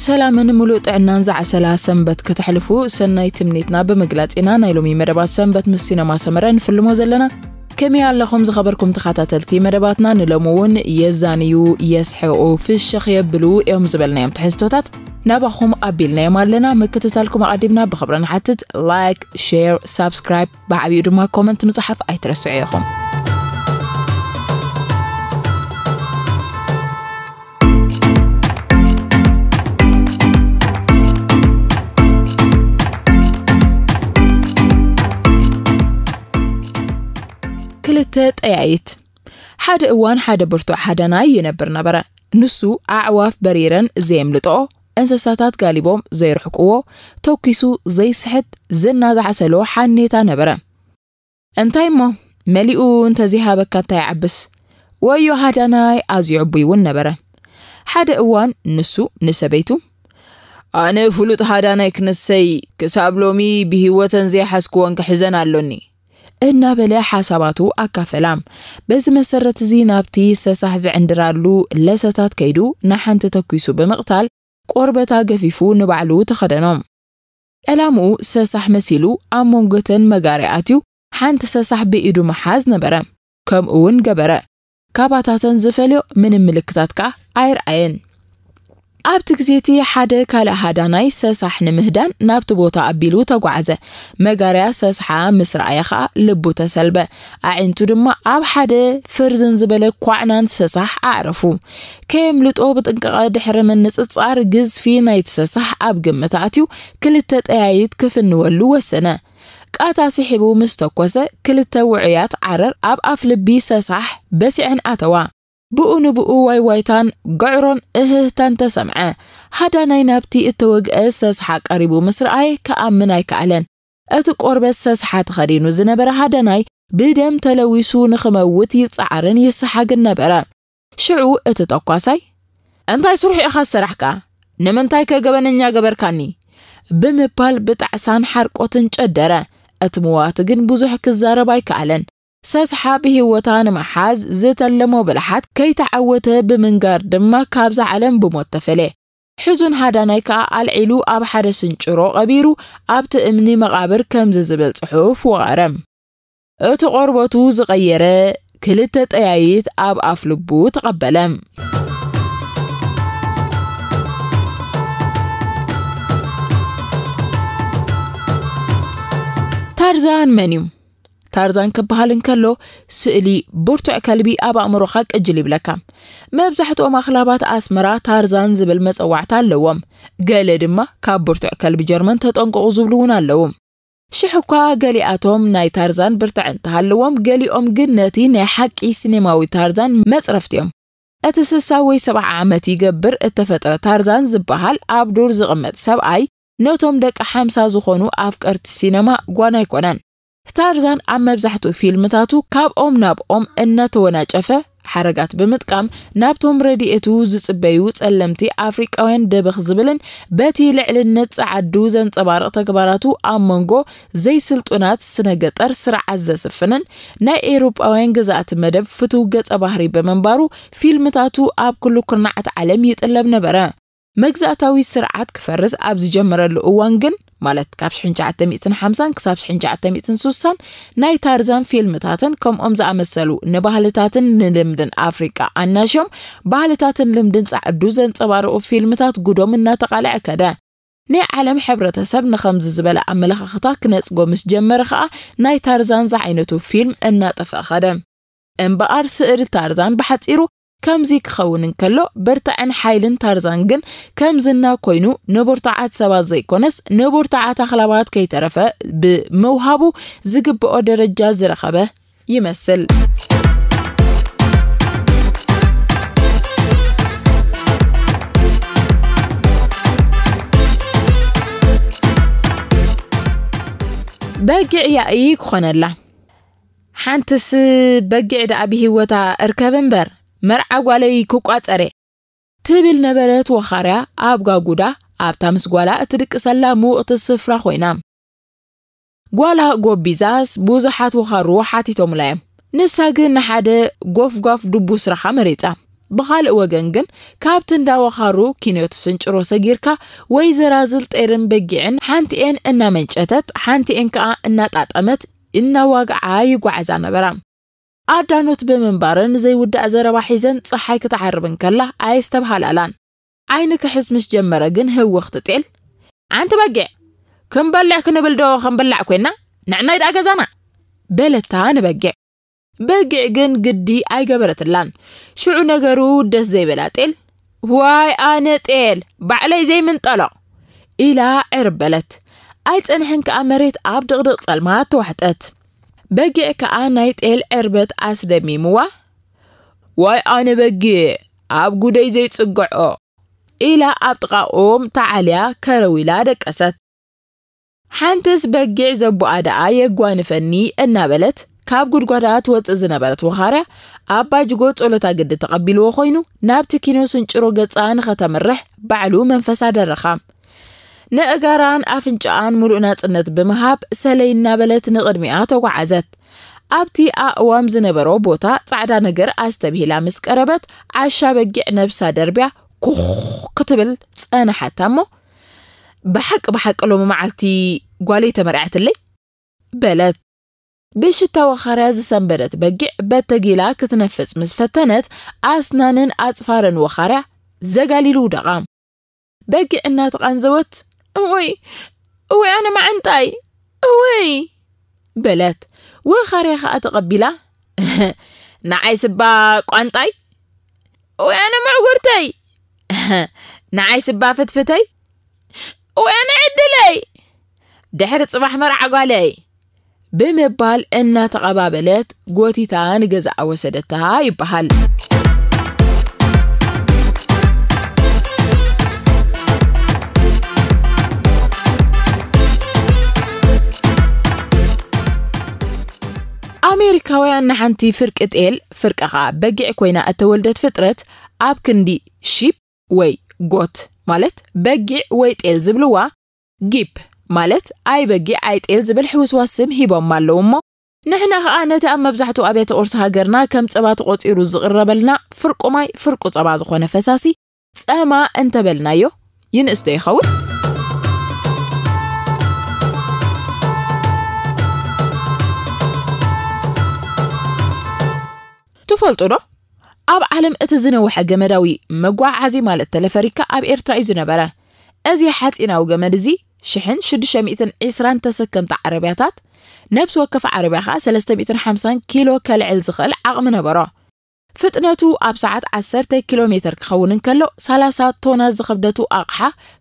ሰላምን ምሉእ ጥዕናን ዝዓሰላ ሰንበት ከተሕልፉ ሰናይ ትምኒትና ብምግላጽ ኢና ናይ ሎሚ መደባት ሰንበት ምስ ሲነማ ሰመረ ንፍልሞ ዘለና። ከመይ ኣለኹም ዝኸበርኩም ተኸታተልቲ መደባትና? ንሎሚ እውን የዛንዩ፣ የስሕቑ፣ ፍሽኽ የብሉ እዮም ዝበልናዮም ትሕዝቶታት ናባኹም ኣቢልናዮም ኣለና። ምክትታልኩም ኣቐዲምና ብኽብሪ ንሓትት። ላይክ፣ ሼር፣ ሳብስክራይብ፣ ብዓብዩ ድማ ኮመንት ምጽሓፍ ኣይትረስዑ ኢኹም። ክልተ ጠያይት። ሓደ እዋን ሓደ ብርቱዕ ሃዳናይ ይነብር ነበረ። ንሱ ኣዕዋፍ በሪረን ዘየምልጦ፣ እንስሳታት ጋሊቦም ዘይርሕቅዎ፣ ተኲሱ ዘይስሕት፣ ዝና ዝዓሰሎ ሓኔታ ነበረ። እንታይ እሞ፣ መሊኡ እንተዘይሃበካ እንታይ ይዓብስ? ወዮ ሃዳናይ ኣዝዩ ዕቡይ እውን ነበረ። ሓደ እዋን ንሱ ንሰበይቱ፣ "ኣነ ፍሉጥ ሃዳናይ ክነሰይ ክሳብ ሎሚ ብህይወተን ዘይሓዝክወን ክሕዘን ኣሎኒ" እናበለ ሓሳባቱ ኣካፈላ። በዚ መሰረት እዚ ናብቲ ሰሳሕ ዝዕንድራሉ ለሰታት ከይዱ ንሓንቲ ተኲሱ ብምቕታል ቆርበታ ገፊፉ ንባዕሉ ተኸደኖ። ዕላምኡ ሰሳሕ መሲሉ ኣብ መንጎተን መጋርያ ኣትዩ ሓንቲ ሰሳሕ ብኢዱ ምሓዝ ነበረ። ከምኡ እውን ገበረ። ካባታተን ዝፈልዮ ምንም ምልክታት ከኣ ኣይረኣየን። ኣብቲ ግዜ እቲ ሓደ ካልእ ሃዳናይ ሰሳሕ ንምህዳን ናብቲ ቦታ ኣቢሉ ተጓዓዘ። መጋርያ ሰስሓ ምስ ረኣየ ኸኣ ልቡ ተሰልበ። ኣዒንቱ ድማ ኣብ ሓደ ፍርዝን ዝበለ ኳዕናን ሰሳሕ ኣዕረፉ። ከየምልጦ ብጥንቃቐ ድሕሪ ምንጽጻር ግዝፊ ናይቲ ሰሳሕ ኣብ ግምት ኣትዩ ክልተ ጠያይት ክፍንወሉ ወሰነ። ቃታ ስሒቡ ምስ ተኮሰ ክልተ ውዑያት ዓረር ኣብ ኣፍ ልቢ ሰሳሕ በሲዐን ኣተዋ። ብኡ ንብኡ ዋይዋይታን ገዕሮን እህህታን ተሰምዐ። ሃዳናይ ናብቲ እተወግአ ሰስሓ ቀሪቡ ምስ ረኣየ ክኣምን ኣይከኣለን። እቲ ቆርበት ሰስሓ ተኸዲኑ ዝነበረ ሃዳናይ ብደም ተለዊሱ ንኽመውት ይጸዓርን ይሰሓግን ነበረ። ሽዑ እቲ ተኳሳይ፣ "እንታይ ስርሑ ኢኻ ዝሰራሕካ? ንምንታይ ከ ገበነኛ ገበርካኒ?" ብምባል ብጣዕሳን ሓርቆትን ጨደረ። እቲ መዋቲ ግን ብዙሕ ክዛረብ ኣይከኣለን። ሰስሓ ብህይወታ ንምሓዝ ዝተለሞ ብልሓት ከይተዓወተ ብምንጋር ድማ ካብዛ ዓለም ብሞት ተፈለ። ሕዙን ሃዳናይ ከኣ ኣልዒሉ ኣብ ሓደ ስንጭሮ ቀቢሩ ኣብቲ እምኒ መቓብር ከምዚ ዝብል ጽሑፍ ወቐረ። እቲ ቆርበቱ ዝቐየረ ክልተ ጠያይት ኣብ ኣፍ ልቡ ተቐበለ። ታርዛን መን እዩ? ታርዛን ክበሃል እንከሎ ስእሊ ብርቱዕ ከልቢ ኣብ ኣእምሮኻ ቅጅል ይብለካ። መብዛሕትኦም ኣኽላባት ኣስመራ ታርዛን ዝብል መጸዋዕታ ኣለዎም። ገለ ድማ ካብ ብርቱዕ ከልቢ ጀርመን ተጠንቀቑ ዝብሉ እውን ኣለዉ። ሽሕ እኳ ገሊኣቶም ናይ ታርዛን ብርትዐ እንተሃለዎም፣ ገሊኦም ግን ነቲ ናይ ሓቂ ሲኔማዊ ታርዛን መጽረፍቲ እዮም። እቲ ስሳ ወይ ሰብዓ ዓመት ይገብር እተፈጥረ ታርዛን ዝበሃል ኣብ ዱር ዝቕመጥ ሰብኣይ፣ ነቶም ደቂ ሓምሳ ዝኾኑ ኣፍቀርቲ ሲነማ ጓና ኣይኮነን። ታርዛን ኣብ መብዛሕትኡ ፊልምታቱ ካብ ኦም ናብ ኦም እናተወናጨፈ ሓረጋት ብምጥቃም ናብቶም ረድኤቱ ዝጽበዩ ጸለምቲ ኣፍሪቃውያን ደበኽ ዝብልን በቲ ልዕልነት ጸዓዱ ዘንጸባርቕ ተግባራቱ ኣብ መንጎ ዘይስልጡናት ስነ ገጠር ስርዓት ዘስፍንን ናይ ኤውሮጳውያን ገዛእቲ መደብ ፍቱው ገጸ ባህሪ ብምንባሩ ፊልምታቱ ኣብ ኩሉ ኩርናዓት ዓለም ይጥለብ ነበረ። መግዛእታዊ ስርዓት ክፈርስ ኣብ ዝጀመረሉ እዋን ግን፣ ማለት ካብ ሽሕን ትሽዓተ ሚእትን ሓምሳን ክሳብ ሽሕን ትሽዓተ ሚእትን ስሳን ናይ ታርዛን ፊልምታትን ከምኦም ዝኣመሰሉ ንባህልታትን ንልምድን ኣፍሪቃ ኣናሽዮም ባህልታትን ልምድን ጸዓዱ ዘንጸባርቑ ፊልምታት ጉዶም እናተቓልዐ ከደ። ናይ ዓለም ሕብረተሰብ ንኸምዚ ዝበለ ኣመለኻኽታ ክነጽጎ ምስ ጀመረ ኸኣ ናይ ታርዛን ዝዓይነቱ ፊልም እናጠፍአ ኸደ። እምበኣር ስእሊ ታርዛን ብሓጺሩ ከምዚ ክኸውን እንከሎ፣ ብርትዐን ሓይልን ታርዛን ግን ከም ዝና ኮይኑ ንብርቱዓት ሰባት ዘይኮነስ ንብርቱዓት ኣኽላባት ከይተረፈ ብምውሃቡ ዝግብኦ ደረጃ ዝረኸበ ይመስል። በጊዕ ያኢ ክኾነላ። ሓንትስ በጊዕ ደኣ ብህይወታ እርከብ እምበር፣ መርዓ ጓለይ ክቋጸር እየ ትብል ነበረት ወኻርያ ኣብ ጋጉዳ፣ ኣብታ ምስ ጓላ እትድቅሰላ ምውቕቲ ስፍራ ኮይና። ጓላ ጎቢዛስ ብዙሓት ወኻሩ ሓቲቶምላ እዮም። ንሳ ግን ንሓደ ጎፍጓፍ ድቡስ ረኻ መሪጻ። ብኻልእ ወገን ግን፣ ካብቲ እንዳወኻሩ ኪንዮት ስንጭሮ ሰጊርካ፣ ወይ ዘራዝል ጤልን በጊዕን ሓንቲኤን እናመንጨተት ሓንቲኤን ከኣ እናጣጠመት እናዋግዓ ይጓዓዛ ነበራ። ኣዳኖት ብምንባረን ዘይውዳእ ዘረባ ሒዘን ጸሓይ ክትዓርብ እንከላ ኣየስተብሃላላን። ዓይኒ ክሕዝ ምስ ጀመረ ግን ህውኽቲ ጤል፣ "ኣንቲ በጊዕ፣ ክንበልዕ ክንብል ዶ ከም በላዕ ኮይና? ንዕናይ ደኣ ገዛና!" በለታ ንበጊዕ። በጊዕ ግን ግዲ ኣይገበረትላን። ሽዑ ነገሩ ደስ ዘይበላ ጤል፣ "ዋይ ኣነ ጤል፣ ባዕለይ ዘይምንጠሎ!" ኢላ ዕርብ በለት። ኣይጸንሐን ከኣ መሬት ኣብ ድቕድቕ ጸልማት ተዋሕጠት። በጊዕ ከኣ ናይ ጤል ዕርበት ኣስደሚምዋ፣ "ዋይ ኣነ በጊዕ፣ ኣብ ጉደይ ዘይጽግዖ!" ኢላ ኣብ ጥቓኦም ተዓልያ ከረው ኢላ ደቀሰት። ሓንትስ በጊዕ ዘቦኣ ደኣ የጓንፈኒ እናበለት ካብ ጉድጓዳ ትወጽእ ዝነበረት ወኻርያ፣ ኣባ ጅጎ ጸሎታ ግዲ ተቐቢልዎ ኮይኑ፣ ናብቲ ኪኖ ስንጭሮ ገጻ ንኸተምርሕ ባዕሉ መንፈሳ ደረኻ። ነእጋራን ኣፍንጫኣን ምሉእ ናጽነት ብምሃብ፣ ሰለይ እናበለት ንቕድሚኣ ተጓዓዘት። ኣብቲ ኣእዋም ዝነበሮ ቦታ ጻዕዳ ነገር ኣስተብሂላ ምስ ቀረበት፣ ዓሻ በጊዕ ነብሳ ደርብያ ኩኽ ክትብል ጸንሓታ እሞ፣ "ብሓቂ፣ ብሓቂ ሎሚ መዓልቲ ጓለይ ተመርዓትለይ?" በለት። ብሽታ ወኻርያ ዝሰንበደት በጊዕ በተጊላ ክትነፍጽ ምስ ፈተነት፣ ኣስናንን ኣጽፋርን ወኻርያ ዘጋሊሉ ውደቓ። በጊዕ እናተቓንዘወት፣ "እወይ፣ እወይ ኣነ መዓንጣይ፣ እወይ!" በለት። ወኻርያ ኸኣ ተቐቢላ፣ "ንዓይ ስባ ቋንጣይ፣ እወይ ኣነ መዕጉርተይ፣ ንዓይ ስባ ፍትፍተይ፣ እወይ ኣነ ዕድለይ፣ ድሕሪ ጽባሕ መርዓ ጓለይ!" ብምባል እናተቐባበለት ጎቲታ ንገዛኣ ወሰደታ ይበሃል። ኣሜሪካውያን ንሓንቲ ፍርቂ ጤል፣ ፍርቂ ኸኣ በጊዕ ኮይና እተወልደት ፍጥረት ኣብ ክንዲ ሺፕ ወይ ጎት፣ ማለት በጊዕ ወይ ጤል ዝብልዋ፣ ጊፕ፣ ማለት ኣይ በጊዕ ኣይ ጤል ዝብል ሕውስዋስ ስም ሂቦማ ኣለዉ እሞ፣ ንሕና ኸኣ ነቲ ኣብ መብዛሕትኡ ኣብያተ ቁርሲ ሃገርና ከም ጸባ ተቖጺሩ ዝቕረበልና ፍርቁ ማይ፣ ፍርቁ ጸባ ዝኾነ ፈሳሲ ጸማ እንተበልናዮ ይንእስዶ ይኸውን? ትፈልጡ ዶ? ኣብ ዓለም እቲ ዝነውሐ ገመዳዊ መጓዓዓዚ ማለት ተለፈሪካ ኣብ ኤርትራ እዩ ዝነበረ። እዚ ሓጺናዊ ገመድ እዚ ሽሕን ሽዱሽተ ሚእትን ዕስራን ተሰከምቲ ዓረብያታት፣ ነብሲ ወከፍ ዓረብያ ኸኣ ሰለስተ ሚእትን ሓምሳን ኪሎ ከልዕል ዝኽእል ዓቕሚ ነበሮ። ፍጥነቱ ኣብ ሰዓት ዓሰርተ ኪሎ ሜተር ክኸውን እንከሎ፣ ሰላሳ ቶናት ዝኽብደቱ ኣቕሓ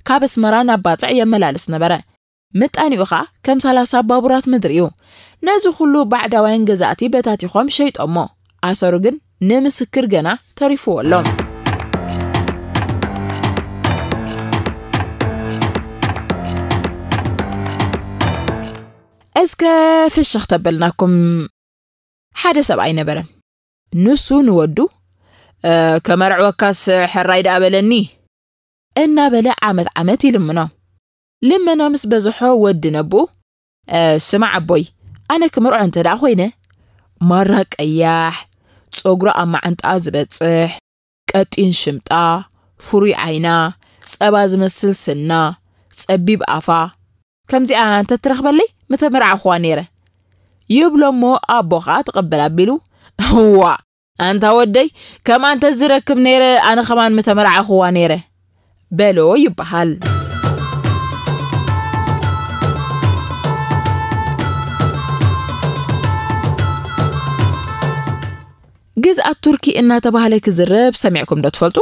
ካብ ኣስመራ ናብ ባጽዕ የመላልስ ነበረ። ምጣኒኡ ኸኣ ከም ሰላሳ ባቡራት ምድሪ እዩ። ነዚ ኹሉ ባዕዳውያን ገዛእቲ በታቲኾም ሸይጦሞ። ኣሰሩ ግን ንምስክር ገና ተሪፍዎ ኣሎ። እስከ ፍሽኽ ተበልናኩም። ሓደ ሰብኣይ ነበረ። ንሱ ንወዱ፣ "እ፣ ከመርዕወካስ ሕራይ ደኣ በለኒ" እናበለ ዓመት ዓመት ይልምኖ። ልመና ምስ በዝሖ ወዲ ነቦኡ፣ "እ፣ ስማዕ ኣቦይ፣ ኣነ ክምርዖ እንተ ደኣ ኮይነ፣ ማራ ቀያሕ፣ ጸጉራ ኣብ መዓንጣ ዝበጽሕ፣ ቀጢን ሽምጣ፣ ፍሩይ ዓይና፣ ጸባ ዝመስል ስና፣ ጸቢብ ኣፋ፣ ከምዚኣ እንተ ትረኽበለይ ምተመርዓኹዋ ነይረ" ይብሎ እሞ፣ ኣቦ ኸኣ ትቕበል ኣቢሉ፣ "እዋ፣ ኣንታ ወደይ፣ ከምኣ እንተ ዝረክብ ነይረ፣ ኣነ ኸማን ምተመርዓኹዋ ነይረ" በሎ ይበሃል። ግዝኣት ቱርኪ እናተባህለ ክዝረብ ሰሚዕኩም ዶ ትፈልጡ?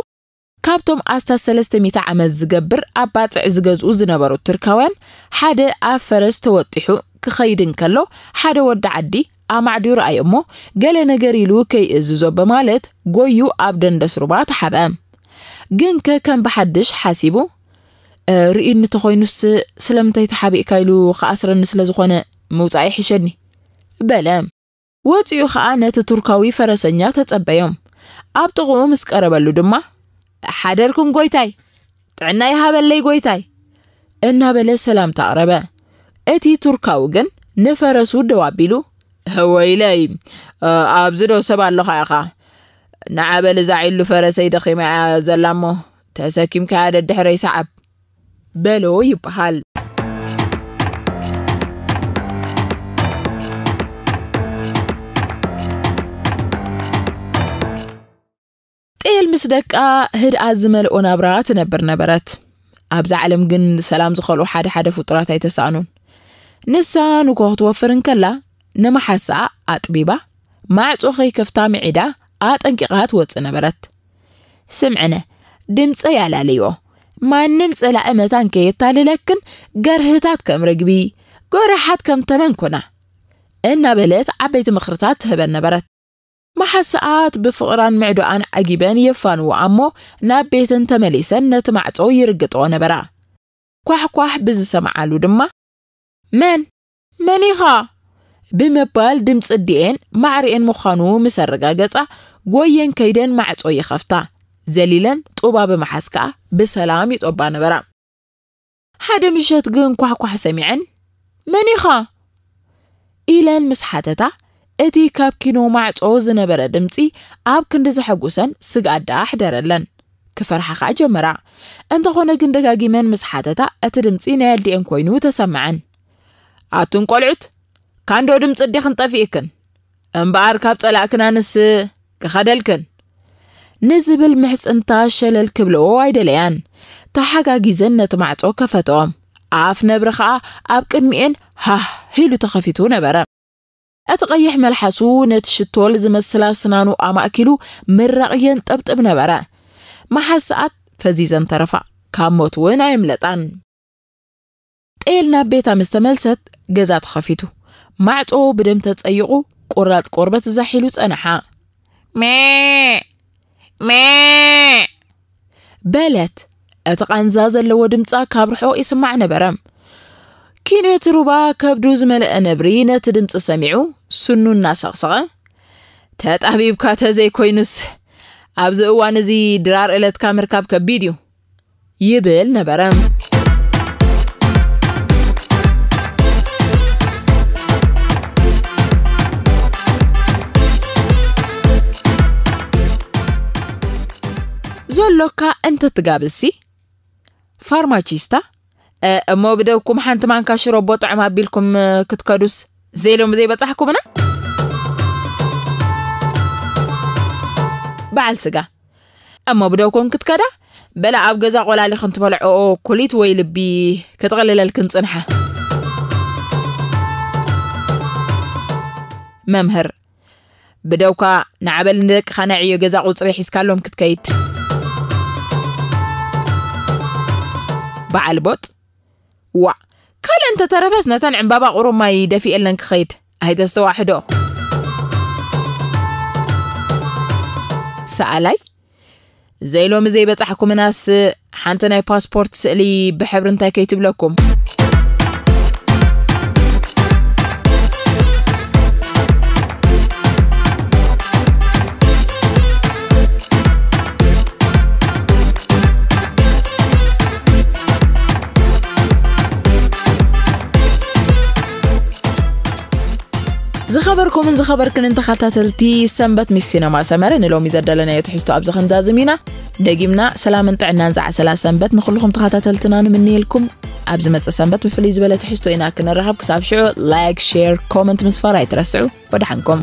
ካብቶም ኣስታት ሰለስተ ሚእቲ ዓመት ዝገብር ኣብ ባጽዕ ዝገዝኡ ዝነበሩ ቱርካውያን፣ ሓደ ኣብ ፈረስ ተወጢሑ ክኸይድ እንከሎ፣ ሓደ ወዲ ዓዲ ኣማዕድዩ ረኣዮ እሞ፣ ገለ ነገር ኢሉ ከይእዝዞ በማለት ጎዩ ኣብ ደንደስ ሩባ ተሓብአ። ግንከ ከም ብሓድሽ ሓሲቡ፣ "እ፣ ርእዩኒ ተኾይኑስ ስለምንታይ ተሓቢእካ ኢሉ ክኣስረኒ ስለ ዝኾነ ምውጻእ ይሕሸኒ" በለ። ወጺኡ ኸኣ ነቲ ቱርካዊ ፈረሰኛ ተጸበዮ። ኣብ ጥቕኡ ምስ ቀረበሉ ድማ፣ "ሓደርኩም ጎይታይ፣ ጥዕና ይሃበለይ ጎይታይ" እናበለ ሰላምታ ኣቕረበ። እቲ ቱርካዊ ግን ንፈረሱ ደው ኣቢሉ፣ "ወይለይ፣ ኣብዚ ዶ ሰብ ኣለኻ ኢኻ? ንዓ በል እዛ ዒሉ ፈረሰይ ደኺማ እያ ዘላ እሞ፣ ተሰኪምካያ ደድሕረይ ሰዓብ፣ በሎ ይበሃል። ጤል ምስ ደቃ ህድኣት ዝመልኦ ናብራ ትነብር ነበረት። ኣብዛ ዓለም ግን ሰላም ዝኸልኡ ሓደ ሓደ ፍጡራት ኣይተሳእኑን። ንሳ ንግሆ ክትወፍር እንከላ፣ ንመሓሳኣ ኣጥቢባ፣ ማዕጾ ከይከፍታ ምዒዳ ኣጠንቂቓ ትወጽእ ነበረት። "ስምዕነ፣ ድምጸይ ኣላለዮ። ማንም ጸላኢ መታን ከየታልለክን፣ ገርህታት ከም ርግቢ፣ ጎራሓት ከም ተመን ኮና" እናበለት ዓበይቲ ምኽርታት ትህበን ነበረት። መሓሳኣት ብፍቕራን ምዕዶኣን ዓጊበን የፋንዋ እሞ፣ ናብ ቤተን ተመሊሰን ነቲ ማዕጾ ይርግጥኦ ነበራ። ኳሕኳሕ ብዝሰምዓሉ ድማ፣ "መን? መን ኢኻ?" ብምባል ድምጺ ኣዲኤን ማዕሪኤን ምዃኑ ምስ ኣረጋገጻ፣ ጎየን ከይደን ማዕጾ ይኸፍታ። ዘሊለን ጡባ ብምሓዝ ከኣ ብሰላም ይጦባ ነበራ። ሓደ ምሸት ግን ኳሕኳሕ ሰሚዐን፣ "መን ኢኻ?" ኢለን ምስ ሓተታ፣ እቲ ካብ ኪኖ ማዕጾ ዝነበረ ድምጺ ኣብ ክንዲ ዘሐጉሰን ስግኣት ደኣ ኣሕደረለን። ክፈርሓ ከኣ ጀመራ። እንተኾነ ግን ደጋጊመን ምስ ሓተታ፣ እቲ ድምጺ ናይ ኣዲኤን ኮይኑ ተሰምዐን። "ኣቱን ቆልዑት፣ ካንዶ ድምጺ ኣዴኽን ጠፊእክን? እምበኣር ካብ ጸላእክን ኣንስ ክኸደልክን?" ንዝብል ምሕጽንታ ሸለል ክብልኦ ኣይደለያን። ተሓጋጊዘን ነቲ ማዕጾ ከፈትኦ። ኣፍ ነብሪ ኸኣ ኣብ ቅድሚኤን ሃህ ኢሉ ተኸፊቱ ነበረ። እቲ ቀይሕ መልሓሱ ነቲ ሽቶል ዝመስላ ስናኑ ኣማእኪሉ ምራቕ የንጠብጥብ ነበረ። መሓሳኣት ፈዚዘን ተረፋ። ካብ ሞት እውን ኣየምለጣን። ጤል ናብ ቤታ ምስ ተመልሰት፣ ገዛ ተኸፊቱ። ማዕጾ ብደም ተጸይቑ፣ ቁራጽ ቆርበት ዛሕ ኢሉ ጸንሓ። "ሜ! ሜ!" በለት። እቲ ቃንዛ ዘለዎ ድምጻ ካብ ርሑቕ ይስማዕ ነበረ። ኪኖ እቲ ሩባ ከብዱ ዝመልአ ነብሪ ነቲ ድምጺ ሰሚዑ፣ ስኑ እናሰቕሰቐ፣ "ተጣቢብካ ተዘይኮይኑስ፣ ኣብዚ እዋን እዚ ድራር እለትካ ምርካብ ከቢድ እዩ" ይብል ነበረ። ዘሎካ እንተትጋብዝሲ፣ ፋርማቺስታ፣ "እ፣ እሞ ብደውኩም ሓንቲ ማንካ ሽሮቦ ጥዕም ኣቢልኩም፣ እ፣ ክትከዱስ ዘይሎም ዘይበጻሕኩምና?" በዓል ስጋ፣ "እሞ ብደውኩም ክትከዳ? በላ ኣብ ገዛ ቆላሊ ክንትበልዖ ኩሊት ወይ ልቢ ክትቕልለልክን ጽንሓ?" መምህር፣ "ብደውካ ንዓበል ንደቅኻ ናይ ዕዮ ገዛ ቁጽሪ ሒዝካሎም ክትከይድ?" በዓል ቦጥ፣ "ዋ፣ ካልእ እንተተረፈስ ነተን ዕምባባ ቁሩብ ማይ ደፊኤለን ክኸይድ ኣይተስተዋሕዶ?" ሰኣላይ፣ "ዘይሎሚ ዘይበጻሕኩምናስ ሓንቲ ናይ ፓስፖርት ስእሊ ብሕብሪ እንታይ ከይትብለኩም?" ዝኸበርኩምን ዝኸበርክንን ተኸታተልቲ ሰንበት ምስ ሲነማ ሰመረ፣ ንሎሚ ዘዳለናዮ ትሕዝቶ ኣብዚ ክንዛዝም ኢና። ደጊምና ሰላምን ጥዕናን ዝዓሰላ ሰንበት ንኹልኹም ተኸታተልትና ንምንየልኩም። ኣብ ዝመጽእ ሰንበት ብፍልይ ዝበለ ትሕዝቶ ኢና ክንራኸብ። ክሳብ ሽዑ ላይክ፣ ሼር፣ ኮመንት ምስፋር ኣይትረስዑ። ወደሓንኩም።